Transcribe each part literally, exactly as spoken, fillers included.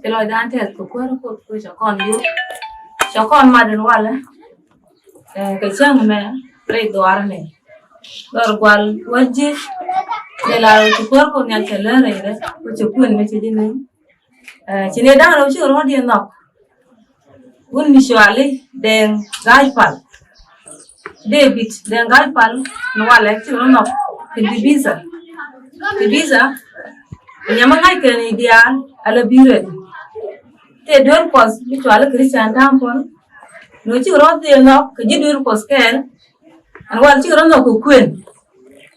Ci lɔcdan tɛth kɛ kuäär Kuoth kɛ cɛ kɔn yuk. Cɛ kɔn mat in walɛ. Ɛ, kɛ cäŋ mɛ rɛy dhuaar ni. Dhɔr gual wä ji̱. Dee la ci kuäär Kuoth Nhial cɛ lär rɛy rɛ. Kɛ cɛ kuën mɛ cɛ ji̱ ni. Ɛ, ci ni da̱ŋ rɛw ci rɔ̱ di nhɔk. Wun mi cuali Deng Ga̱a̱c Pal. David Deng Ga̱a̱c Pal ni walɛ ci rɔ nɔk kɛ Dibiza. Dibiza nyamä ŋa̱c kɛn i̱ diaal ala bi̱i̱ rɛt. Tëë duel Kuɔth mi cuali Christian Tampol. Ni ci rɔ thiee nɔk kɛ ji̱ duel Kuɔth kɛɛl. Ɛn wal ci rɔ nɔk kɛ kuën.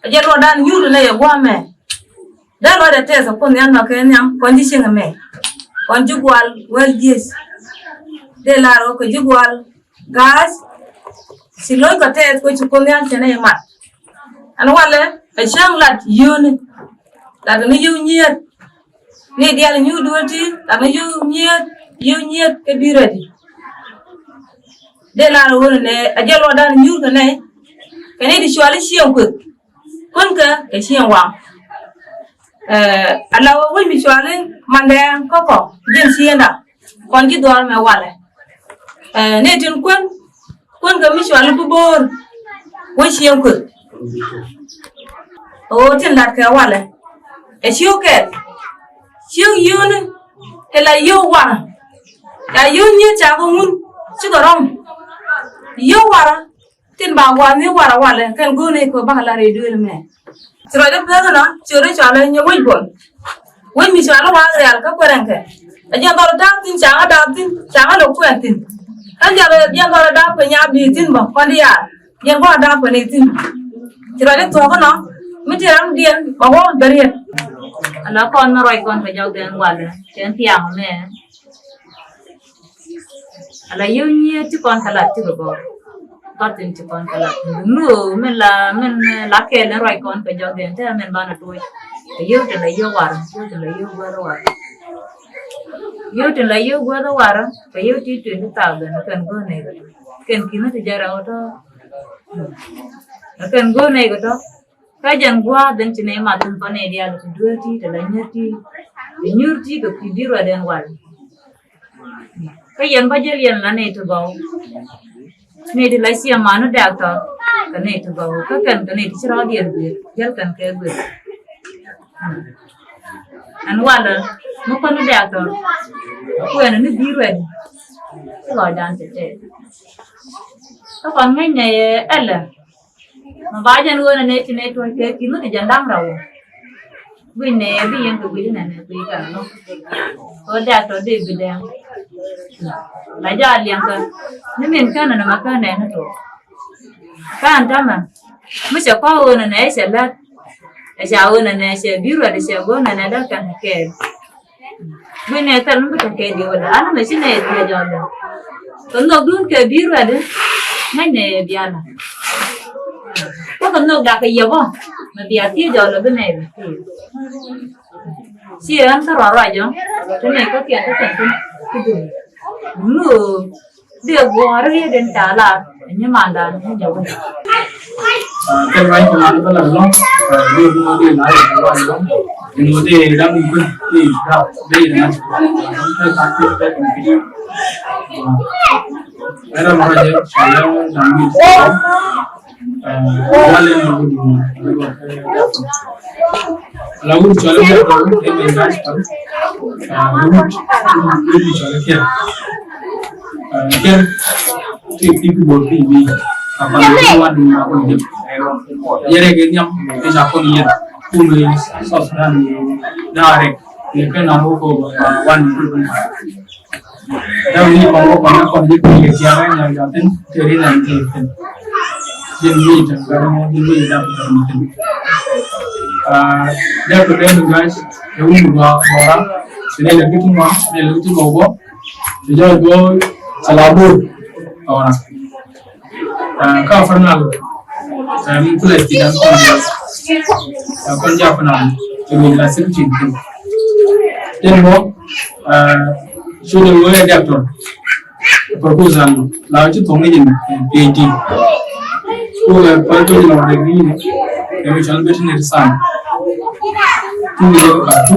Ɛ jɛ luɔdan nyuut nɛ yɛ guamɛ. Dee lɔcdɛ tɛth ɛ Kuoth Nhial nɔk kɛ nhiam kɔn ji̱ cieŋ ɛmɛ. Kɔn ji̱ gual wäl jiec. Dee lar ɣöö kɛ ji̱ gual ga̱a̱c. Ci lo̱ckɔ tɛth kɛ ci Kuoth Nhial cɛ nɛy mat. Ɛn walɛ ɛ cäŋ lat yio̱o̱ni. Lat ni yio̱w nyiet. Ni diaal nyuut duel ti lat ni yio̱w nyiet, yio̱w nyiet kɛ bi̱i̱ rɛt. Dee lar ɣöö nɛ ɛ jɛ luɔdan nyuut kɛ nɛy. Kɛ ni di cuali cieŋ kueth. Kuänkɛ kɛ cieŋ waŋ. Ɛ, ala wä wec mi cuali mandɛɛŋ kä kɔ ji̱n ciënda kɔn ji̱ dhuaar mɛ walɛ. Ɛ, ni tin kuän, kuänkɛ mi cuali bi bo̱o̱r wä cieŋ kueth. Ɣöö tin latkɛ walɛ ɛ ciök kɛl. Ciök yio̱o̱ni kɛ la yio̱w warä. Ca yio̱w nyiet ca kɛ ŋun cikɛ rɔm. Yio̱w warä. Tin ba gua̱a̱th ni warä walɛ kɛn go̱o̱r ni kɛ bakɛ la rɛy duëël mɛ. Ci ruac dee pek nɔ ci ri cɔal ɛ nyɛ wec buɔl. Wec mi cɔal ɛ wa̱a̱k rial kä kuɛrɛnkɛ. Ɛ jiɛn dhɔr da̱a̱p thi̱n ca̱ŋ ɛ da̱a̱p thi̱n ca̱ŋ ɛ lɛ kuɛn thi̱n. Kä jiɛn dhɔr jiɛn dhɔr ɛ da̱a̱p kɛ nyaap di̱i̱t thi̱n bä kɔn diaal. Jiɛn kɔn ɛ da̱a̱p kɛ ni thi̱n. Ci ruac dee thuɔ̱k nɔ mi ti ram diɛn bä wä bɛ riɛt. Ala kɔn mi ruac kɔn kɛ jɔk den walɛ cɛn thiaŋ mɛ. Ala yio̱w nyiet ti kɔn kɛ lat ti kɛ gɔr. Kɔr tin ti kɔn kɛ lat. Duŋni ɣöö min la min la kɛɛl in ruac kɔn kɛ jɔk den te min banɛ tuɔc. Kɛ yio̱w tin la yio̱w warä, yio̱w tin la yio̱w guäth warä. Yio̱w tin la yio̱w guäth warä kɛ yio̱w ti twenty thousand kɛn go̱o̱r nɛy kɛ tɔ. Kɛn ki̱n ti jɛ rɛw tɔ. Kɛn go̱o̱r nɛy kɛ tɔ. Kä jɛn gua̱a̱th in ci nɛy mat thi̱n kɔn nɛy diaal ti dueer ti ti la nyuur ti. Ti nyuur ti kɛ kui̱ bi̱i̱ ruac den wal. Kä yɛn bä jäl yɛn la nɛy ti gɔw. Nɛy ti la ciɛ man ni dɛk tɔr kɛ nɛy ti gɔw kä kɛn kɛ nɛy ti ci rɔɔdiɛn guiir jäl kɛn kɛ guiir. Ɛn walɛ mi kɔn ni dɛk tɔr. Kuɛn ni bi̱i̱ ruɛt. Ci lɔcdan tɛtɛ. Kä kɔn ŋäcnɛ yɛ ɛlɛ. Mɛ ba jɛn ɣöö nɛ nɛ ti nɛ tuɔ̱c kɛ ki̱n ŋut ti jɛn da̱ŋ rɛw. Guic nɛ bi yɛn kɛ guic nɛ nɛ guic kɛ nɔ. Kɛ ɣöö dɛ̈k tɔ dee bi dɛŋ. La jɔak liɛŋ kɛ ni min kɛn nɛ mɛ kɛn nɛ ni tuɔɔk. Kɛn täämɛ mi cɛ kɔn ɣöö nɛ nɛ cɛ lät. Ɛ ca ɣöö nɛ nɛ cɛ bi̱i̱ ruɛt cɛ go̱o̱r nɛ nɛ dee kɛn kɛ kɛɛl. Guic nɛ thil mi bi tekɛ diɛ wala an mɛ ci nɛ thiec jɔl dɛ. Kɛ nhɔkdun kɛ bi̱i̱ ruɛt ŋäc nɛ biana. Kä kɛ nhɔk dak kɛ yɛ bä mɛ bia thiec jɔl bi nɛ bi thiec. Ci ɛn kä ruac ruac jɔ ti nɛ kä kiɛn kä kɛn ti dun. Dee guɔ̱ɔ̱r riet in ca lar nyi mandan nyi jɛ wec. Kɛ ruac kɛ ŋuan bä la lɔŋ dee guɔ̱ɔ̱r dee la yɛ ruac lɔŋ. Inɔ dee daŋ in kuth dee da dee da na kɛ ka kɛ kɛ kɛ kɛ. Ɛn ram ruac jɛ ca lɛ daŋ in kuth. Walɛ ni wut ni la wut cɔlɛ kɛ dɔl kɛ mɛ ŋa̱c kɔl. Wut wut ni cɔlɛ kɛ kɛ ti ti bi wut bi bi. A kɔn ni wan ni ma kɔn jɛ yɛrɛ kɛ nyam kɛ ca kɔn yɛrɛ. Kum ni sɔs dan ni na rɛ ni kɛ na wut kɔ wan ni kul. Däk ni kɔn wä kɔn wä kɔn ji̱ kɔn ji̱ tia̱a̱ rɛy nyal ja̱ thi̱n te ri nɛn ti thi̱n. Ji̱ mi ja̱ gari mɔ ji̱ mi ja̱ ja̱ thi̱n. Däk kɛ däk ni ga̱a̱c kɛ wun gɔaa gɔaa ram. Ti nɛ lɛ ki ti mɔ nɛ lɛ ki ti mɔ bɔ. Ti jɔɔc bɔ ti la bor. Ɔra. Kä Upper Nile mi kulɛ ti dan kɔn kɔn ja Upper Nile ti mi la sixteen tin. Tin bɔ cu ni wee doctor proposal la ci thong ni PhD. Ku wee pa to ni la degree ni mi chal veterinary science. Ku ni ka tu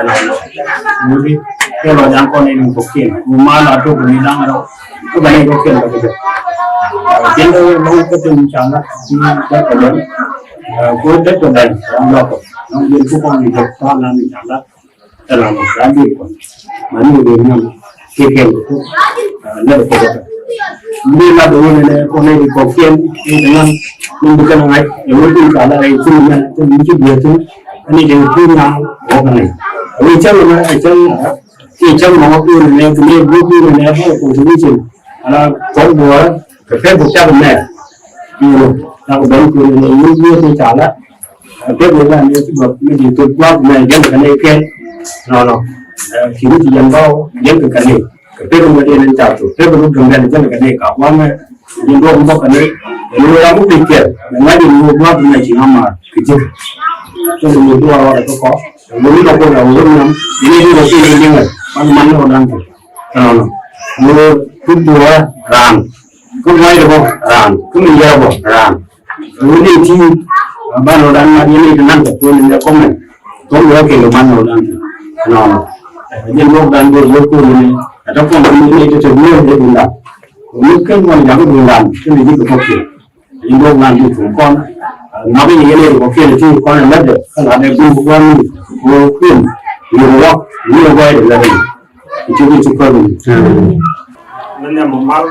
Ɛnɔ, ŋut i̱ kɛ lɔcdan kɔn in kɔ̱kiɛn ku mal a tok ni da̱ŋ rɛw. Kä bɛ ni kɔ̱kiɛn bɛ kɛ jɛ. Jɛn rɛw lɔŋ kä tin ca lat ti däk kɛ lɔŋ. Ku däk kɛ lɔŋ ram lɔk kɔ lɔŋ jɛn ku kɔn ni jɛ tɔ̱ lan ni ca lat. Ɛ ram ram bi kɔn mani wee nyam kiɛ kɛn kɛ kuk lɛr kɛ kuk. Mi la dee wee nɛ kɔn nɛ kɔkiɛn ni kɛ ŋa̱n ni bi kɛn ŋa̱c ɛ wee tin ka la rɛy tin mɛ tin mi ci biɛ tin. Ani dee kuk nyam wä kɛ ŋa̱c ɛ wee cɛl mɛ ɛ cɛl kiɛ cɛl mɛ wä kuk nɛ kɛ nɛ bi kuk nɛ bä contribution ala kɔn buɔrä kɛ kɛ buk cak mɛ. Ni wä cak ben kuk nɛ yur yur tin ca la. Pek ni la ni ti gɔp ni ti tuk guap ni jɛn ka ni kɛ. Nɔnɔ. Kini ti jɛn bau jɛn ka ni. Kɛ pek ni ti ni ta tuk pek ni dum ni jɛn ka ni ka guap ni. Ni dum bɔ ka ni. Ni la mu pi kɛ. Ni ma di ni guap ni ti ama ki jik. Ti ni dum wa wa ka ko. Ni ni ko na wo ni ni ni ni ni. Man man ni dan. Nɔnɔ. Ni tu dua ran. Kä gua̱cdɛ bä raan kä mi yɛrɛ bä raan. Wuni ti ban rɔ dan mat yɛn i̱ ti nan kɛ tuɔl in dɛ kɔmɛn. Tuɔl in dɛ kɛ man rɔ dan ti nɔnɔ. Jɛn luɔk dan bä luɔk kɛ wuni ɛ tɔ kɔn wuni ni ti ti wuni ɛ dunda. Wuni kɛn wan jakä dundan ti mi ji̱ kɛ kɔk kɛ. Jɛn luɔk dan ti tum kɔn. Ŋa̱k i̱ yɛn i̱ kɔk kɛ ti kɔn ɛ mɛtdɛ kä lat ɛ gu wan ni wuni kuen. Yɛn luɔk wuni gua̱cdɛ lɛ rɛy. I̱ ti ti kɔn. Min nhiam mal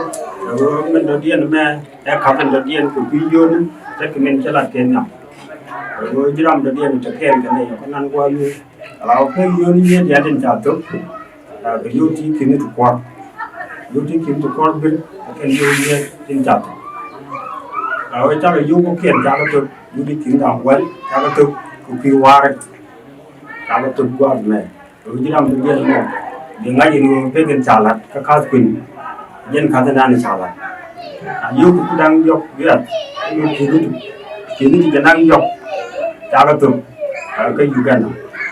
ɛ ɣöö min dɔ̱diɛn mɛ ɛ ka̱p in dɔ̱diɛn kɛ kui̱ yio̱o̱ni. Tekɛ min cä lat kɛ nhiam ɛ ɣöö ji̱ ram dɔ̱diɛn tekɛɛl kɛ nɛy ɛ kɔn nan gua̱a̱r yio̱o̱ni. Ala wä pek yio̱o̱ni yiëë diaal tin ca thök. Kɛ yio̱o̱ ti ki̱ni ti kuɔr yio̱o̱ ti ki̱ni ti kuɔr bin kɛ kɛn yio̱o̱ yiëë tin ca thök. Ala wä cakɛ yio̱o̱ kɔkiɛn cakɛ thök yio̱o̱ ti ki̱ni da̱ŋ wäl cakɛ thök kɛ kui̱ wa̱a̱rɛ. Cakɛ thök gua̱a̱r mɛ. Ɣöö ji̱ ram bi jiɛn mɔ bi ŋa̱c in ɣöö pek in ca la̱t kä ka̱th kui̱n. Jiɛn ka̱th in dan in ca la̱t a yio̱k ku da̱ŋ diɔ̱k wiat in ɣöö ki̱ni ti ki̱ni ti jɛ da̱ŋ diɔ̱k. Cakɛ thök kä Uganda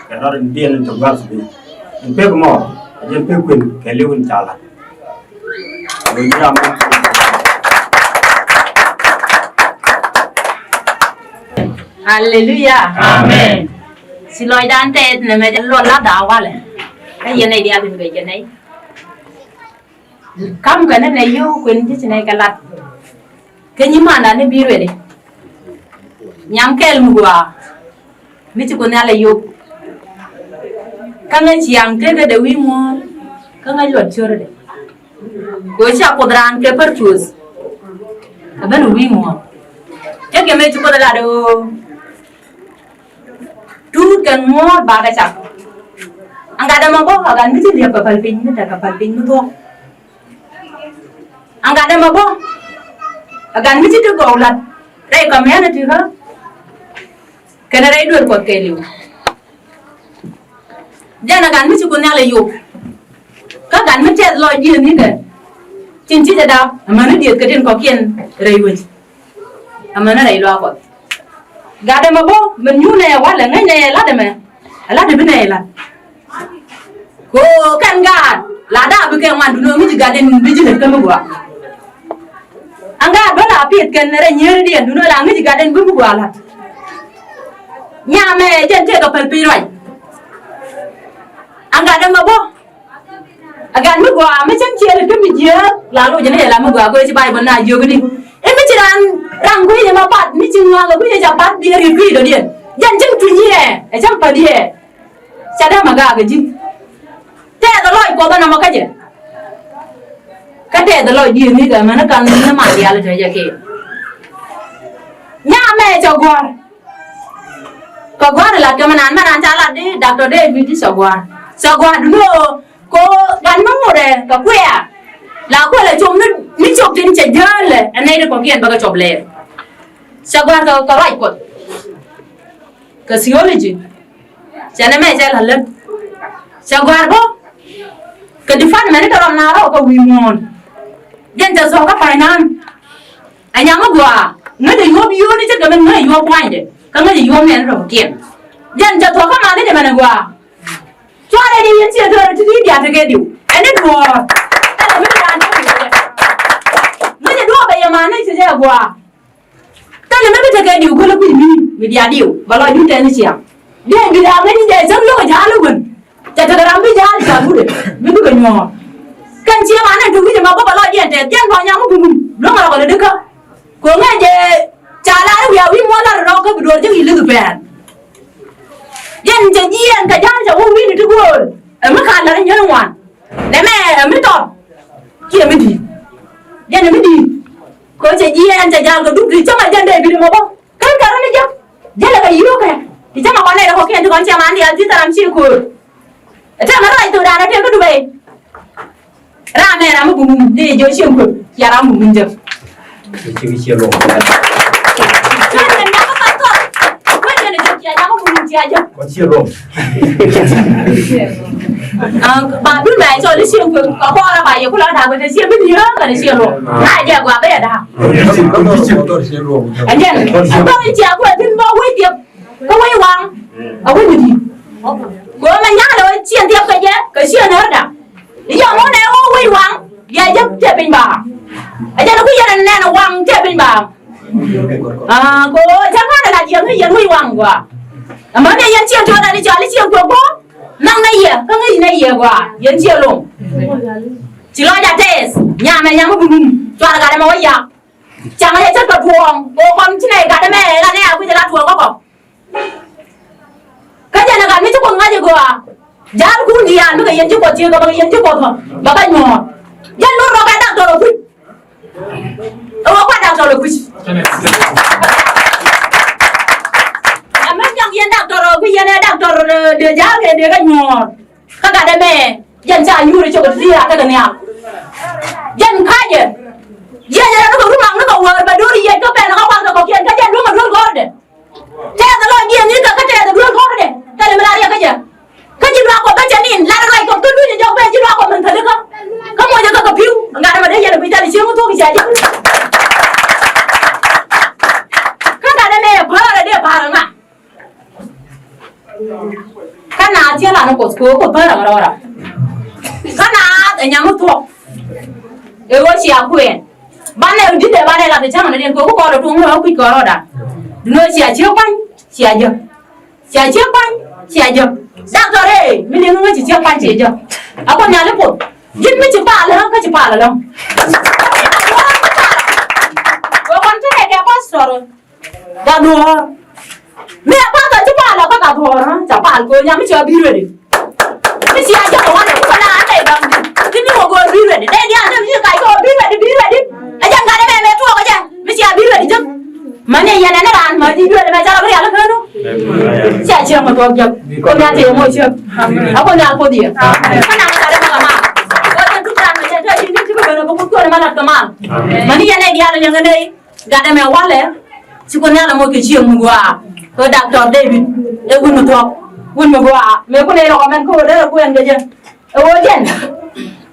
kɛ rɔ̱t in diɛn in te gua̱a̱th bi in pek mɔ a jiɛn pek kui̱n kɛ li̱w in ca la̱t. Ɣöö ji̱ ram bi Aleluya. Amen. Ci lɔcdan tɛth nɛmɛ jɛ luɔt la da̱a̱ walɛ. Kä yɛn nɛy diaal tin bɛ jɛ nɛy. Kam kɛ ni nɛy yio̱w kuën ji̱ ci nɛy kɛ lat. Kɛ nyimandan ni bi ruëli. Nyam kɛl mi gua̱a̱. Mi ci Kuoth Nhial ɛ yop. Kä ŋäc ciaŋ tekädɛ wi̱i̱ muɔ̱ɔ̱n. Kä ŋäc luɔt cio̱rädɛ. Kɛ ɣöö ca Kuoth raan kɛ purpose. Kɛ ben wi̱i̱ muɔ̱ɔ̱n. Tekɛ mëë ci Kuoth ɛ lat ɣöö tuut kɛn muɔ̱ɔ̱r bakɛ cak. Aŋ gat ɛmɛ bä a gat mi ci liɛp kɛ päl piny mi tekɛ päl piny mi thuɔ̱k. Aŋ gat ɛmɛ bä a gat mi ci ti gɔw lat rɛy community kä kɛnɛ rɛy duel Kuɔth kɛɛliw. Jɛn a gat mi ci Kuoth Nhial ɛ yop. Kä gat mi tɛth lɔcdiɛn ni kɛ. Cin ti jɛ dap amäni dieth kɛ tin kɔkiɛn rɛy wec. Amäni rɛy luaak Kuɔth. Gat ɛmɛ bä min nyuun ɛ walɛ ŋäcnɛ ɛ lat ɛmɛ. Ɛ lat ɛ bi nɛ ɛ lat. Ko kɛn gaat la daa bi kɛ ŋuan dunɔ ŋi̱ci gat in bi ji̱ lät kä mi gɔaa. Ɛn gaat bä la pi̱th kɛn rɛy nyiëëridiɛn dunɔ la ŋi̱ci gat in bi mi gɔaa la̱t. Nyamɛ jɛn tëëkɛ päl piny ruac. Ɛn gat ɛmɛ bä. Ɛ gat mi gɔaa mi cäŋ ciëël kä mi jiääk la loc ni jɛ la mi gɔaa kɛ ci Baibol na jiök di. I̱ mi ci raan ram kui̱c ɛmɛ pat mi ci ŋɔak ɛ kui̱c ɛ ca pat diɛɛr i̱ kui̱c dɔ̱diɛn. Jɛn cäŋ tuny yɛ ɛ cäŋ päl yɛ. Ca dee ma gaak ɛ ji̱. Tɛth ɛ lɔc Kuɔth ɛnɔmɔ kä jɛ. Kä tɛth ɛ lɔc diëëni kɛ mɛn ɛ kan ni ma diaal ɛ te jɛ kɛ. Nyamɛ cɛ gua̱r. Kɛ gua̱r ɛ lat kɛ mɛ naan mɛ naan ca lat di Doctor David cɛ gua̱r. Cɛ gua̱r dunɔ ko gan mi ŋut ɛ kɛ kuɛɛr. La kuɛl ɛ cop ni, ni cop tin cɛ jäälɛ ɛ nɛy ti kɔ̱kiɛn bɛ kɛ cop lɛɛr. Cɛ gua̱r kɛ, kɛ ruac Kuɔth. Kɛ theology. Cɛ nɛ mɛ cɛ la̱t lät. Cɛ gɔ̱a̱r bä. Kɛ department ni tɔrɔm na rɔ kɛ wi̱i̱ muɔ̱ɔ̱n. Jɛn cɛ thuɔ̱k kä finance. Ɛ nyam mi gɔaa ŋäcɛ yuɔ̱p yio̱o̱ni ce̱tkɛ min ŋäcɛ yuɔ̱p pua̱nydɛ kä ŋäcɛ yuɔ̱p nɛn rɔ kiɛn. Jɛn cɛ thuɔ̱k kä management ɛ gɔaa. Cuarɛ di yɛn ciɛ tɔrɔ ti di bia tekɛ diw ɛn ni duɔ̱ɔ̱r. Ɛn ni bia tekɛ diw ŋäcɛ duɔ̱ɔ̱r bɛ yɛ management cɛ jɛ gɔaa. Thilɛ mi bi tekɛ diw go̱lä kui̱ mi mi diaal diw bɛ lɔ jun tɛn ciaŋ. Diɛn bi da̱a̱ ŋäc in jɛ cäŋ lo̱k ɛ ja̱a̱l i̱ wän. Cɛ tekɛ ram bi ja̱a̱l ca gutdɛ mi bikɛ nyuɔ̱ɔ̱r. Kɛn ciɛ man ɛn te wi̱c ɛmɛ bä bɛ lɔ diɛn tɛth diɛn bä nyam i̱ bumum luäŋ rɔk ɛ lɛ dikä. Ko̱ ŋäc jɛ ca lar i̱ wiaa wi̱i̱ muɔ̱ɔ̱n lar rɔk kä bi duɔ̱ɔ̱r ji̱ wi̱i̱ lith bɛɛr. Diɛn cɛ jiɛɛn kɛ ja̱a̱l cɛ wä wi̱i̱ni ti gööl ɛ mi ka̱n lar i̱ nyäl i̱ ŋuan. Nɛmɛ ɛ mi tɔt kiɛ mi di̱i̱t. Jɛn ɛ mi di̱i̱t. Kɛ cɛ jiɛɛn cɛ ja̱a̱l kɛ dup ti cäŋ ɛ jɛn dee bi̱t ɛmɔ bä. Kɛn kɛ rɔ ni jɛ. Jälɛ kɛ yio̱o̱kɛ. Ti cäŋ ɛ kɔn nɛy rɛ kɔ̱kiɛn ti kɔn cɛ man diaal ti thɛram ci ko̱o̱r. Ɛ tɛmɛ rɔ rac thok da̱a̱n ɛ tëë kä dup ɛ. Ram ɛ ram mi bumum dee jɛ cieŋ kuëp. Cia ram bumum jɛ. Cieŋ ciɛ luɔk. Kɔn ciɛ luɔk. Ba dun ba cɔl i̱ cieŋ kuëp kɛ kɔɔrɛ ba yɛ kulɛ da̱a̱k bɛ te cieŋ bi ni̱eeŋ kɛ te cieŋ luɔk. Na jɛ gɔaa bä yɛ da̱a̱k. Ɛn jɛn tɔ̱ i̱ cia kuɛ thi̱n bä wec diɛp. Kä wec waŋ a wec mi di̱i̱t. Kɛ ɣöö mɛ nya̱a̱ lɛ wec ciɛ thiɛp kɛ jɛ kɛ ciɛ näärdä. I̱ yɛ ŋuɔ̱t ɛ ɣöö wec waŋ bia jɛ tëë piny ba. A jɛn ku yɛn ɛn nɛn waŋ tëë piny ba. Aa kɛ ɣöö cä ŋa̱n ɛ la jiɛn ŋäc yɛn wec waŋ gɔaa. Ɛmɛ ni yɛn ciɛ tuɔɔk dani cɔal i̱ ciɛ kuɛ guɔ. Naŋ nɛ yɛ kä ŋäc nɛ yɛ gɔaa yɛn ciɛ loŋ. Ci lɔc a tɛth nyamɛ nyam mi bi num cuarɛ gat ɛmɛ wä yak. Cam a yɛ cä kɛ tuɔɔŋ kɛ ɣöö kɔn ci nɛ gat ɛmɛ ɣän ɛ a guic ɛ la tuɔɔŋ kä kɔ. Kä jɛn ɛ gat mi ci Kuoth ŋa̱c ɛ gɔaa. Ja̱a̱l kun diaal mi kɛ yɛn ci Kuoth ciek kɛ bä kɛ yɛn ci Kuoth bä kɛ nyuɔ̱ɔ̱r. Jɛn lor rɔ kɛ daktɔr ɛ kui̱c. Ɛ wä kua̱r daktɔr ɛ kui̱c. Ɛ mɛn jaŋ yɛn daktɔr ɛ kui̱c yɛn ɛ daktɔr dee ja̱a̱l kɛ dee kɛ nyuɔ̱ɔ̱r. Kä gat ɛmɛ jɛn ca yur ɛ cok ɛ ti ri rak kä kɛ nhial. Jɛn ka̱cɛ. Jiɛc ɛ rɔ ni kɛ rumaŋ ni kɛ wäär bɛ do̱r yiëc kä pɛn kä waŋ kɛ kɔ̱kiɛn kä jɛn luäŋ ɛ duel gɔ̱rä dɛ. Tɛth ɛ lɔcdiɛn ni kä kä tɛth ɛ duel gɔ̱rä dɛ. Thilɛ mi la riɛk kä jɛ. Kä ji̱ luaak Kuɔth kä cɛ nin lar ɛ ruac Kuɔth kä duc ɛ jɔk ben ji̱ luaak Kuɔth min thäli kä. Kä muɔcɛ kä kɛ pi̱w ŋa̱t ɛmɛ dee yɛn ɛ guic thilɛ cieŋ ɛ thuɔ̱k ɛ cia ji̱. Kä ŋa̱t ɛmɛ päär ɛ dee päär ɛ ŋa̱t. Kä naath cä lat ni Kuɔth kɛ ɣöö Kuoth päär ɛ ŋa̱t ɛ rɔɔdɛ. Kä naath ɛ nyam mi thuɔ̱k. Ɛ ɣöö cia kuɛɛn. Banɛ di̱t ɛ banɛ lat ɛ cäŋ ɛ nadiɛn kɛ ɣöö ku kɔɔr ɛ tuɔ̱ŋ ni ɣä kui̱ kɔɔr rɔɔdan. Duundɛ cia ciek pa̱ny cia jek. Cia ciek pa̱ny cia jek. Daktɔr ëë mi liŋ ŋäc ci ciek pa̱ny cia jek. A Kuoth Nhial i̱ Kuoth ji̱n mi ci pal ɛ kä ci pal ɛ läŋ. Kɛ kɔn te nɛ kɛ pastor. Gat dhuɔ̱ɔ̱r. Mi a path a ci pal a kä gat dhuɔ̱ɔ̱r, ha? Ca pal ko̱ nyam mi cia be ready. Mi cia jɔk a wanɛ kula a nɛy dɔ̱ŋ. Ti ni wä go̱o̱r be ready. Nɛy diaal ni mi ci kac kɛ wä be ready, be ready. A jɛn gat ɛmɛ mɛ tuɔɔk a jɛ. Mi cia be ready jek. Mani yɛn ɛn raan ma di duel mɛ ca rɔ bi rial kä nu. Cia cieŋ mɛ tuɔɔk jek. Ko̱ mi a tëë mɔ ciek. A ko̱ mi a ko̱ diɛ. Kä na mɛ gat ɛmɛ kɛ mal. Ko̱ jɛn tuk raan mɛ cɛ tëë ci ni ci bi ben a bi kut kuɛn mɛ lat kɛ mal. Mani yɛn nɛy diaal ni yɛn kɛ nɛy. Gat ɛmɛ walɛ ci Kuoth Nhial ɛ moc kɛ cieŋ mi gɔaa. Kɛ Daktɔr David ɛ wut mi thuɔ̱k, wut mi gɔaa. Mëë kun ɛ rɔk ɛmɛn kä ɣöö derɛ kuɛn kɛ jɛ. Ɛ ɣöö jɛn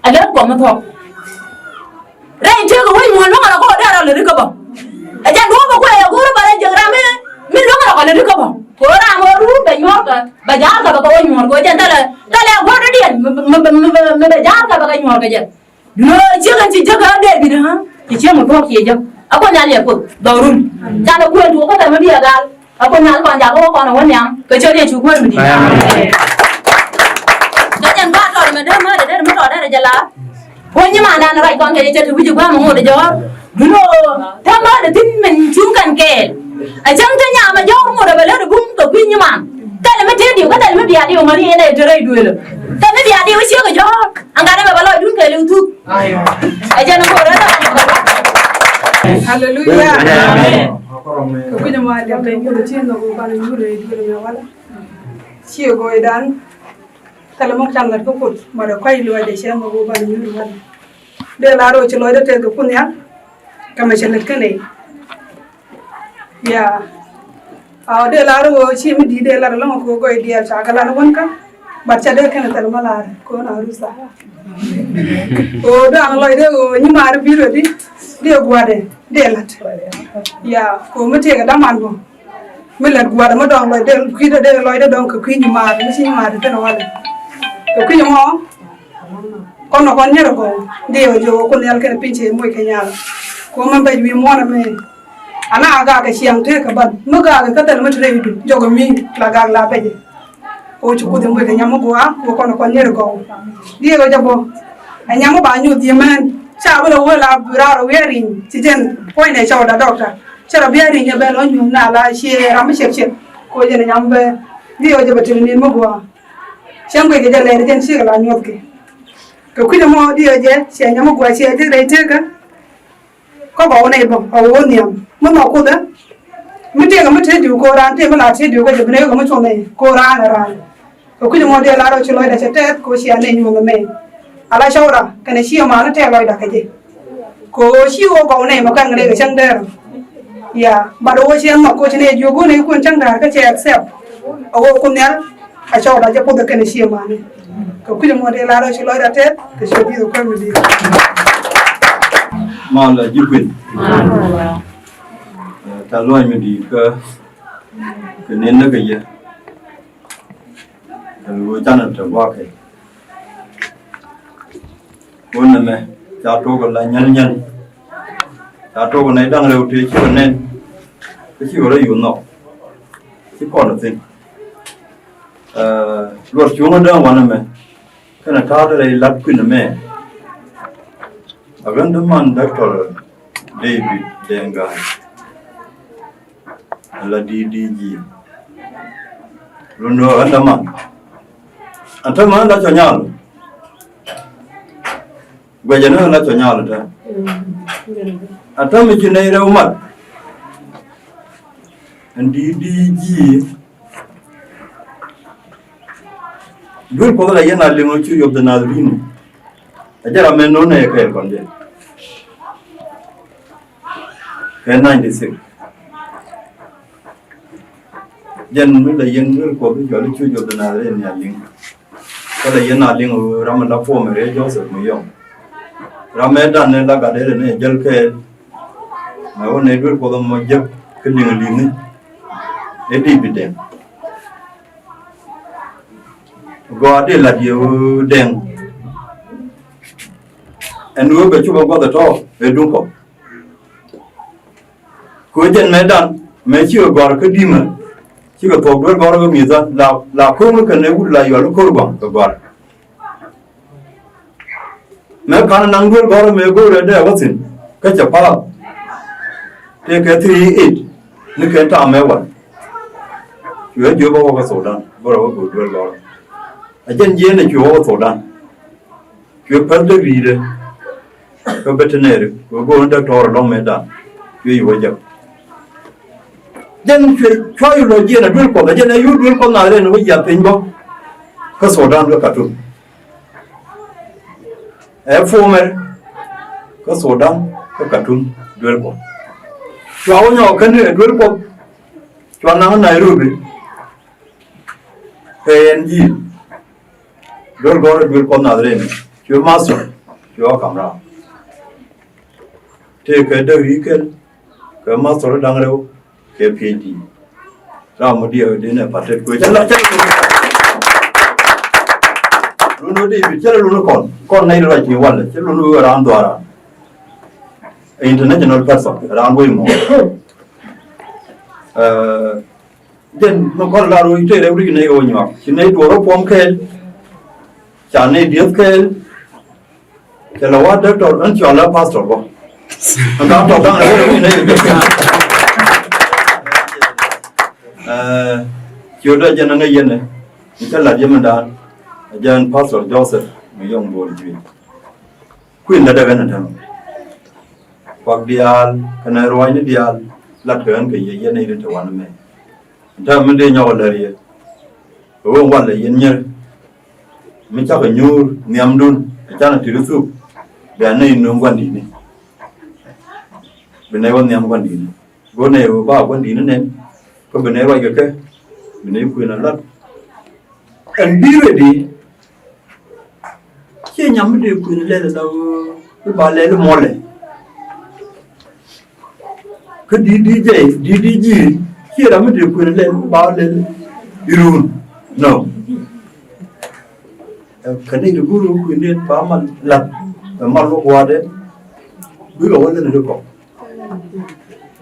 ɛ lät kuɔth mi thuɔ̱k. Rɛy tëëkɛ wec muɔ̱ɔ̱n luäŋ rɔ kɛ ɣöö dee rɔ lät ri̱k kä bä. Ɛ jɛn duɔ̱ɔ̱p bä kuɛ yɛ go̱o̱r bä rɛy jek ram mi, mi luäŋ rɔ kɛ lät ri̱k kä bä. Kɛ ɣöö ram ɣöö ruur bɛ nyuɔ̱ɔ̱r kɛ, bɛ ja̱a̱l kɛ bɛ kɛ wec muɔ̱ɔ̱n kɛ ɣöö jɛn thilɛ, thilɛ gua̱a̱r dɔ̱diɛn mi, mi, mi, mi, mi bɛ ja̱a̱l kɛ bɛ kɛ nyuɔ̱ɔ̱r kɛ jɛ. Duŋni ɣöö ciek ɛn ci jäk kä Dee-bid ɣä, ci ciek mi tuɔɔk ciɛ jäk. A Kuoth Nhial yɛ Kuoth dhɔrun. Canɛ kuɛn tuɔɔk kä thɛm mi biɛ gal. A Kuoth Nhial kɔn jakä wä kɔn a wä nhiam kɛ ciöt Yecu Kuäär mi di̱i̱t. Amen. Cä jɛn ba tɔr mɛ dee mɛ dee dee mɛ tɔr dee rɛ jɛ la. Wä nyimandan ruac kɔn kɛ jɛ cɛ ti wi̱c ɛ gua̱a̱m ŋot ɛ jɔ̱ɔ̱r. Duno täämɛ dee thi̱n min cuŋ kɛn kɛɛl. A cäŋ te nyam ɛ jɔ̱ɔ̱r ŋot ɛ bɛ lät ɛ bum kɛ kui̱ nyiman. Thɛl mi tëë diw kä thɛl mi bia diw mɛ ri ɛn ɛ te rɛy duëël. Thɛl mi bia diw ciek ɛ jɔ̱ɔ̱r. Aŋ gat ɛ bɛ bɛ lɔcdun kɛɛliw thuk. Ɛ jɛn ɛ ko̱r ɛ thɛl. Haleluya. Amen. Kɛ kui̱c ɛmɔ a liak kɛ Kuoth ɛ ci nhɔk ɛ ban ɛ nyuur ɛ duëël ɛmɛ walɛ. Ciɛ go̱o̱ydan. Thilɛ muk can lat kä Kuoth mɔ dee kɔ̱a̱c luɔcdɛ cɛ mɔ go̱o̱r banɛ nyuur i̱ wal. Dee lar ɣöö ci lɔcdä tɛth kɛ Kuoth Nhial. Kɛ mɛ cɛ lät kä nɛy. Ya. A dee lar ɣöö ci mi di̱i̱t dee lar ɛlɔ̱ŋ kɛ ɣöö gɔɔy diaal ca kɛ lar wän kä. Bat ca dee kɛn thil mɛ lar kɛ ɣöö na rutha. Ɣöö dee an lɔcdɛ ɣöö nyimaar bi̱i̱ rɔ di dee gua̱dɛ dee la̱t. Ya kɛ ɣöö mi tëëkɛ daman bä. Mi lät gua̱a̱r mi dɔ̱ŋ lɔcdɛ kui̱dɛ dee lɔcdɛ dɔ̱ŋ kɛ kui̱ nyimaar mi ci nyimaar ti thin walɛ. Kɛ kui̱ mɔ kɔn nɔ kɔn nyɛr kɔ dee wä jiök kɛ Kuoth Nhial kɛnɛ piny cɛ moc kɛ nyal. Kɛ mɛ bɛc wi̱i̱ muɔ̱ɔ̱n ɛmɛ. Ana a gak kɛ ciaŋ tëëk kɛ ban mi gak kɛ thil mi te rɛy wi̱cdu jɔk kɛ mi la gak la bɛcɛ. Kɛ ci Kuoth in buɔy kɛ nyam mi gua̱a̱ kɛ kɔn kɔn nyɛr gɔw. Diɛ kɛ jɛ bɔ. Ɛ nyam mi ba nyuth yɛ mɛn ca bi lɛ wee la bi raar wiɛɛr in ci jɛn puɔ̱nydɛ cɔw da dɔkta. Cɛ rɔ biɛɛr in yɛ bɛ lɔ nyuth na la ciɛ ram mi ciɛk ciɛk. Kɛ jɛn ɛ nyam bɛ diɛ kɛ jɛ bɛ tëk nin mi gua̱a̱. Cɛn guic kɛ jɛ lɛɛr jɛn cikɛ la nyuɔth kɛ. Kɛ kui̱dɛ mɔ diɛ jɛ ciɛ nyam mi gua̱a̱ ciɛ jɛ rɛy tëëkä. Kä gɔw nɛy bä a wä nhiam mi nhɔk Kuoth ɛ. Mi tëëkɛ mi tëë diw ko̱o̱r raan tëë mi la tëë diw kä jɛ bi nɛy kɛ mi cuɔth nɛy ko̱o̱r raan ɛ raan. Kɛ kui̱c mɔ dee lar ɔ ci lɔcdä cɛ tɛth kɛ ɣöö cia nɛy nyuɔ̱th ɛmɛ. Ala cɔwda kɛnɛ ci ɛmaani tɛth lɔcdä kɛ jɛ. Kɛ ɣöö ci ɣöö gɔw nɛy mɛ kɛn kɛ dee kɛ cäŋ dɛɛr. Ya bat ɣöö ciɛ nhɔk kɛ ɣöö ci nɛy jiök go̱o̱r nɛy kuɛn cäŋ dɛɛr kä cɛ accept. A ɣöö Kuoth Nhial a cɔwda jɛ Kuoth ɛ kɛnɛ ci ɛmaani. Kɛ kui̱c mɔ dee lar ɔ ci lɔcdä tɛth kɛ ciöt Yecu Kritho mi di̱i̱t. Malɛ ji̱ kuën. Ɛ, tɛ̈th luɔ̱ny mi di̱i̱t kä kɛ nen näk kɛ yɛ. Kɛ lo̱c canɛ te gua̱a̱kɛ. Wun nɛmɛ ca tok la nyäl nyäl. Ca tok nɛy da̱ŋ rɛw tëë cikɛ nɛn. Kä cikɛ rɔ yuth nhɔk. Ci kɔn thi̱n. Ɛ, luɔt cuŋä däŋ wanɛ mɛ. Kɛnɛ ta̱a̱ rɛy lat kui̱n ɛmɛ. A ɣän däman Doctor David Deng Gai. Ala D D G. Lundä ɣän däman. An täämɛ ɣän la cɔ nyal. Guɛcɛ ni ɣän la cɔ nyal tɛ. An täämɛ ci nɛy rɛw mat. Ɛn D D G. Duel Kuɔth la yɛn a liŋ ɔ ci yop the Nazarene. A jɛ ram mɛ no̱o̱ŋ nɛ kɛɛl kɔn jɛ. Kɛ ninety six. Jɛn mi la yɛn Duel Kuɔth bi jɔl i̱ ci yop the Nazarene ni a liŋ. Kä la yɛn a liŋ ɔ ram mi la puɔmɛ rɛy Joseph mi yɔm. Ram mɛ dan ni la gat dee ni jäl kɛɛl. Mɛ wä nɛ Duel Kuɔth mɔ jek kä liŋ liŋ ni. Ɛ di bi dɛŋ. Gɔaa dee lat yɛ ɣöö dɛŋ. Ɛn ɣöö bɛ cop ɛ gua̱th ɛ tɔ̱ ɛ duŋ kɔp. Kɛ ɣöö jɛn mɛ dan mɛ cikɛ gɔ̱a̱r kä di̱mɛ cikɛ thuɔ̱k Duel Gɔ̱rä kä mi̱thä la la ko̱ŋ kɛn ɛ wut la yual ko̱r gua̱a̱r kɛ gɔ̱a̱r. Mëë ka̱n naŋ Duel Gɔ̱rä mëë go̱o̱rɛ dee wä thi̱n kä cɛ pa̱a̱th. Tëëkɛ three eight ni kɛn ta̱a̱ mëë wan. Cuɛ jiök bä wä kä Thudan bä rɔ wä go̱o̱r Duel Gɔ̱rä. A jɛn jiɛn ɛ cuɛ wä kä Thudan. Cuɛ päl dee ri̱i̱dɛ. Kä veterinary kɛ go̱o̱r ni dɔktɔr ɛlɔ̱ŋ mëë dan. Cuɛ yi wä jɛk. Jɛn cuɛ cua yi lɔ jiɛn a Duel Kuɔth a jɛn ɛ yur Duel Kuɔth na rɛn wä jiath piny bä. Kä Thudan kä Khartoum. Ɛ former kä Thudan kä Khartoum Duel Kuɔth. Cua wä nyɔk kä ni ɛ Duel Kuɔth. Cua naŋ Nairobi. Kɛ ɛn ji̱ Duel Gɔ̱rä Duel Kuɔth Nathɛrɛn. Cuɛ master cuɛ wä kam raam. tëëkɛ degree kɛl, kɛ master da̱ŋ rɛw, kɛ PhD. Ram mi diɛ di nɛ patet kuɛ cɛ la cɛ. Lun wä di bi cɛ lun kɔn kɔn nɛy ruac ni walɛ cɛ lun wä ran dhuara. International person ran wä mɔ. Eh, jɛn mi kɔn lar wä ite rɛw ri nɛy wä nyuak ci nɛy duɔr wä puɔm kɛɛl. Ca nɛy dieth kɛɛl. Cɛ lɛ wa doctor ɛn cɔal ɛ pastor bɔ. Ɛn ka tɔk daŋ ɛ wä ni nɛ. Ɛɛ, ciö dɔ jɛn ɛŋɛ yɛn ɛ. Ni cɛ lat yɛ mɛn daan. Ɛ jɛn Pastor Joseph mi yɔŋ duɔl juic. Kui̱n lɛ dɛ ɣän ɛ tɛm. Kuak diaal kɛnɛ ruaacni diaal lat kɛ ɣän kɛ yɛ yɛn ɛ yɛn te wanɛ mɛ. Ɛn tɛm mi dee nyɔk ɛ lär yɛ. Kɛ ɣöö walɛ yɛn nyier mi cakɛ nyuur nhiamdun ɛ canɛ ti ri thuk. Bia nɛy nööŋ gua̱ndi̱tni. Bi nɛy wä nhiam gua̱ndi̱tni. Go̱o̱r nɛy ɣöö ba gua̱ndi̱tni nɛn. Kä bi nɛy ruac kɛ kɛ bi nɛy kuën a lat. Ɛn bi rɛdi. Ciɛ nyam mi dee kuën lɛl la ɣöö bi ba lɛl mɔlɛ. Kä D D J, D D G, ciɛ ram mi dee kuën lɛl ba lɛl irun. No. Ɛ, kɛ ni di guru kuën ni ba mal lat. Ɛ mal wä guadɛ. Bikɛ wä lɛl di kɔ.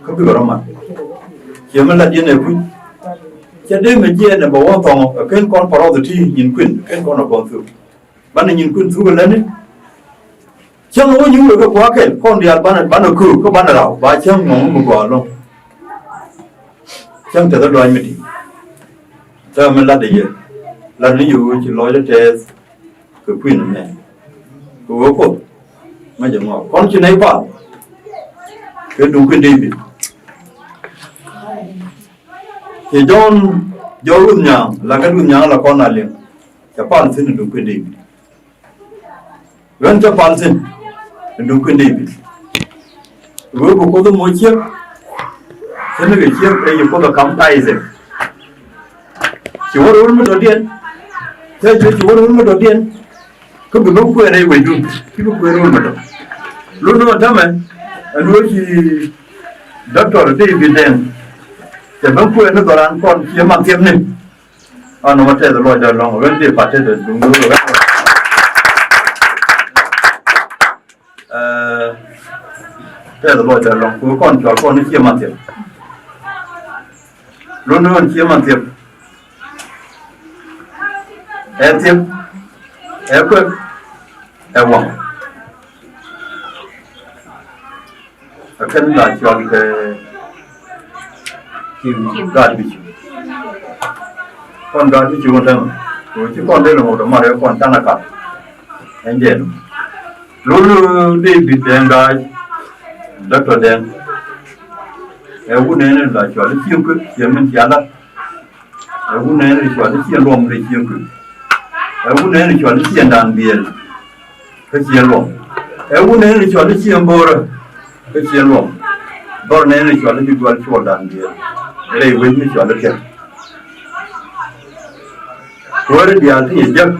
Kä bikɛ rɔ mat. Ciɛ mi lat yɛn ɛ kui̱. Cɛ dee mi jiɛ nɛ bɛ wä thɔŋɔ. Ɛ ken kɔn parɔth ti nyin kuën. Ɛ ken kɔn ɛ kɔn thuk. Banɛ nyin kuën thuk ɛ lätni. Cäŋ wä nyuurɛ kɛ kua̱r kɛl kɔn diaal banɛ, banɛ köök kä banɛ raw ba cäŋ ŋɔ̱ŋ mi gɔaa lɔ̱ŋ. Cäŋ tɛth ɛ lɔaac mi di̱i̱t. Täämɛ latdɛ yɛ lat ni yɛ ɣöö ci lɔcdä tɛth kɛ kui̱n ɛmɛ. Kɛ ɣöö Kuoth ŋäcɛ ŋɔak kɔn ci nɛy pal kɛ duŋ kui̱n Dee-bid. Ci Jɔ̱ɔ̱n jɔw Ruth Nyaŋ la kä Ruth Nyaŋ la kɔn a liŋ. Cɛ pal thi̱n duŋ kui̱n Dee-bid. Ɣän cä pal thi̱n. Duŋ kui̱n Dee-bid. Wee bi Kuoth moc ciek. Thi̱n kɛ ciek ɛ yi Kuoth ɛ kam tithe. Ci wä ro̱l mi dɔ̱diɛn. Cä juec ci wä ro̱l mi dɔ̱diɛn. Kä bi bä kuɛɛr rɛy wecdun. Ci bi kuɛɛr ro̱l mi dɔ̱. Lundun ɛ tämɛ. Ɛn wee ci Doctor Dee-bid Dɛŋ. Cɛ ben kuɛɛr ni dhɔran kɔn ci ɛ man thiɛp ni. An nɔmɔ tɛth lɔcdä lɔ̱ŋ ɣän dee pa̱t tetdä duŋdu ɣän. Ɛɛ, tɛth lɔcdä lɔ̱ŋ kɛ kɔn cɔal kɔn ni ciɛ man thiɛp. Lundun ciɛ man thiɛp. Ɛ thiɛp. Ɛ kuek. Ɛ waŋ. Ɛ kɛn la cɔal kɛ Kim Gaat Bicim. Kɔn Gaat Bicim wä tɛn kɛ ci kɔn dee lɛ ŋot ɛ mar ɛ kɔn canɛ kap. Ɛn jɛn lul Dee-bid Dɛŋ Gaat, Doctor Dɛŋ. Ɛ wun ɛn la cɔal i̱ Cieŋ Kuek, Cieŋ min cia lat. Ɛ wun ɛn ri cɔal i̱ Cieŋ Luɔm ri Cieŋ Kuek. Ɛ wun ɛn ri cɔal i̱ Cieŋ Dan Biɛl kä Cieŋ Luɔm. Ɛ wun ɛn ri cɔal i̱ Cieŋ Bo̱o̱rä kä Cieŋ Luɔm. Dhɔr ɛn ri cɔal i̱ Bi Gual Cuɔl Dan Biɛl. Rɛy wec mi cɔal i̱ Kɛl. Kuäärä diaal ti yɛ jek.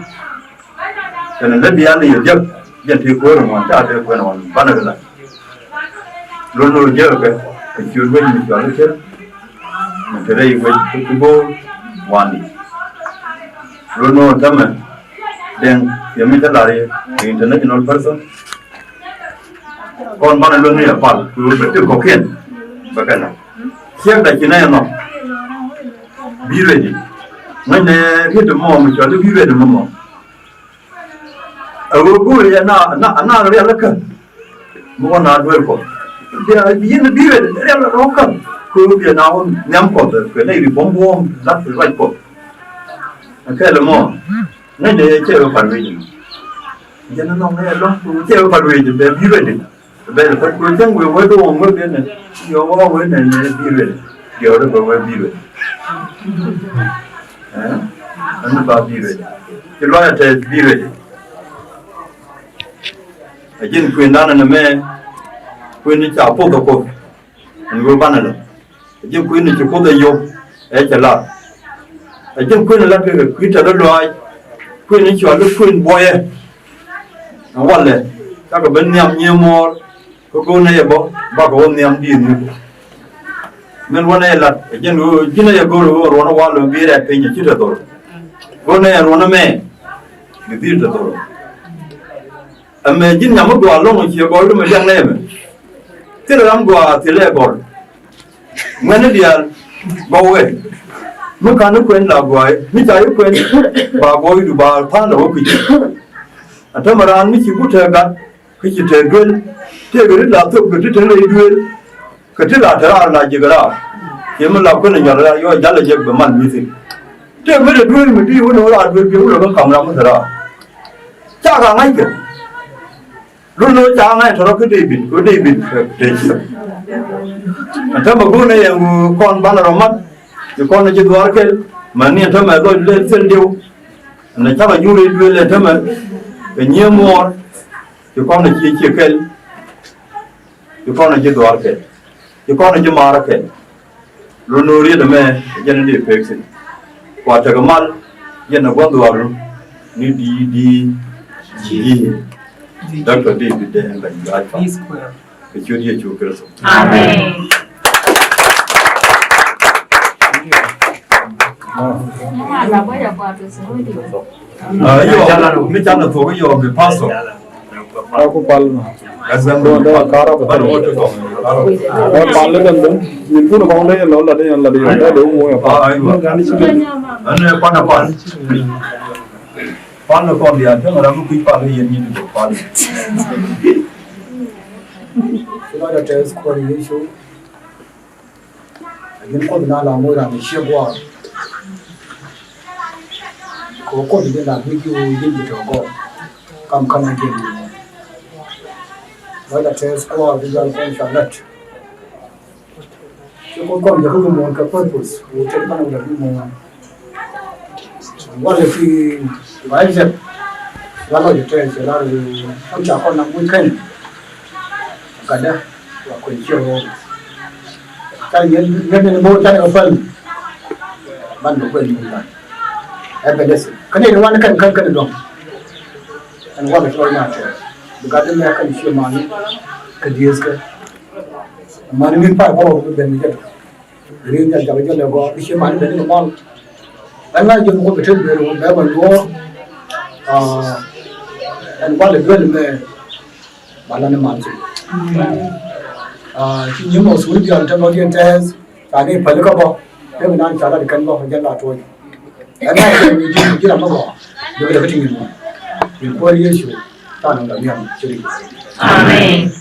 Kɛnɛ lät diaal ni yɛ diäk jɛn ti kuäär ŋuan ca tëë kuɛn ɣɔn banɛ kɛ la̱t. Lon ni wä jiäk kɛ kɛ ciöt wec mi cɔal i̱ Cieŋ mi te rɛy wec ti bo̱o̱r wani. Lon ni wä tämɛ Dɛŋ yɛ mi te lar yɛ kɛ international person. Kɔn banɛ lon ni yɛ pal kɛ wä bɛ ti kɔkiɛn bɛ kɛ la̱t. Ciɛk da ci nɛ yɛ nhɔk. Bi ready. Ŋäcnɛ riet mɔ mi cɔal i̱ bi ready mɔ mɔ. A ɣöö go̱o̱ri ɛ na na na rial kä. Mi wä na duel kɔ. Bia yin bi red rial rɔ kä. Kö bia na wä nhiam kɔ bɛ kɛ nɛ ri buɔm buɔm la ruac kɔ. Kɛl mɔ. Ŋäcnɛ cɛ wä par wec. Jɛn nɔŋ ɛ lɔŋ cɛ wä par wec bɛ bi red. Bɛl pät kuɛ cäŋ wëë wee do̱o̱ŋ wee ben yɔ wä wee nɛn ni bi ruet. Diɔɔri bɛ wee bi ruet. Ɛn ba bi ruet. Ci lɔc a tɛth bi ruet. A ji̱n kuëndan ɛn ɛmɛ kuën ca poth a Kuoth. Ɛn wee banɛ lɛ. A ji̱n kuën ci Kuoth a yop ɛ cɛ lar. A ji̱n kuën lat kɛ kui̱ tɛth lɔaac kuën cɔal i̱ kuën buɔyɛ. Ɛn walɛ cakɛ ben nhiam nyiee muɔɔr. Kä go̱o̱r nɛy ɛ bä bakɛ wä nhiam di̱i̱t ni. Min wä nɛy lat ɛ jɛn ɣöö ji̱n ɛ yɛ go̱o̱r ɣöö ruɔ̱n ɛ wal ɛ bi rɛɛt piny ɛ ci te dhol. Go̱o̱r nɛy ɛ ruɔ̱n ɛmɛ bi dhil te dhol. Ɛmɛ ji̱n nyam mi gɔaa ɛlɔ̱ŋ ciɛ gɔl ri mi liak nɛy ɛmɛ. Thilɛ ram gɔaa thilɛ gɔl. Ŋuɛ̈ni diaal gɔwɛ mi ka̱n i̱ kuɛn la gua̱a̱c mi ca i̱ kuɛn ba gɔɔydu ba tha̱a̱n la wä kui̱c. Ɛn täämɛ raan mi ci guut tɛɛ gat kä ci tɛɛ duel tëëkɛ ri la thop kɛ ti te rɛy duel kɛ ti la te raar la jiäk raar. Ciɛ mi la kuɛn ɛ nyɔl raar yɔ jal ɛ jek bɛ mal mi̱thi. Tëëk mi te duel mi di̱i̱t wun ɛ wä raar duel biɛ wun ɛ kä ka̱m ram mi te raar. Ca ka ŋa̱ckɛ. Lun ni wä ca ŋa̱c tɔ̱rɔ kä David, kä David te ciek. Ɛn täämɛ go̱o̱r ni yɛn ɣöö kɔn banɛ rɔ mat, ci kɔn ni ci dhuaar kɛl, mɛn ni ɛn täämɛ lɔc lɛ thil diw. Ɛn cakɛ nyuur i̱ duëël ɛn täämɛ kɛ nyiee muɔɔr, ci kɔn ni ci ciek kɛl, ci kɔn ni ci dhuaar kɛl. Ci kɔn ji̱ maarä kɛl. Lun ni riet ɛmɛ jɛn in dee pek thi̱n. Kua tekɛ mal jɛn ɛ gua̱n dhuaarun ni D D G. Doctor David Deng Gai Gaatpa. Kɛ ciöt Yecu Kritho. Amen. Aa, yɔ, mi canɛ thuɔ̱k yɔ bi pastor. Aa, ku pal ma. Ɛsɛn dɔ̱ŋ dɔ̱ŋ a kar a bä pal. Aa, pal ni kɛn dɔ̱ŋ. Min kun kɔŋ dee yɛn lɔ la dee yɛn la dee yɛn la dee wun yɛn pal. Aa, aywa. Ɛn ɛ pan a pal. Pal ni kɔn diaal, cäŋ ram mi kui̱ pal ni yɛn nyin ti pal. Ci lɔcdä tɛth Kuäär Yecu. Ɛ ji̱n Kuoth na la moc ram mi ciek gua̱a̱r. Kɛ ɣöö Kuoth ji̱n la guic ji̱ ɣöö ji̱n bi tɔ̱ gɔw. Kam kän a ji̱n. Lɔcdä tɛth Kuäär bi jɔl kɔn ca lät. Ci Kuoth kɔn jɛ kä bi muɔ̱ɔ̱n kɛ purpose ɣöö tet kɔn wä lät bi muɔ̱ɔ̱n. Walɛ ti Isaac la lɔc tɛth cɛ lar ɣöö kɔn ca kɔn na muc kɛn. Gatdä wa kuec ciɛ ɣöö ca ŋi̱et ŋi̱et ni bo̱o̱ canɛ kɛ päl. Ban kɛ kuec ni ban ɛ bɛ desi kä ni wan kɛn kän kän dɔ̱ŋ. Ɛn walɛ cɔl na tɛth bi gatdä mɛ kɛn ciɛ mani kɛ dieth kɛ mani min pay bɔrɔ bi ben ni jɛ tɔ. Rin jal jal jal lɛ gɔaa i̱ ci man ben ni kɛ mal. Ɛn ŋa̱c jɛ mi kuoth bi tet ben wä bɛ bä luɔr. Ɛn gua̱l i̱ duel mɛ ba lan i̱ mal ci. Ci nyi̱m ɔ thuri dial te lɔt yɛn tɛɛth ca ni päl kä bä. Te bi naan ca lat kɛn bä jɛ la tuɔc. Ɛn ŋa̱c jɛ mi ji̱ ji̱ ram mi gɔaa. Bi kɛ lɛ kä ti nyin mɔ. Rin Kuäär Yecu. Ta̱a̱ nɔmda miam ci ri. Amen.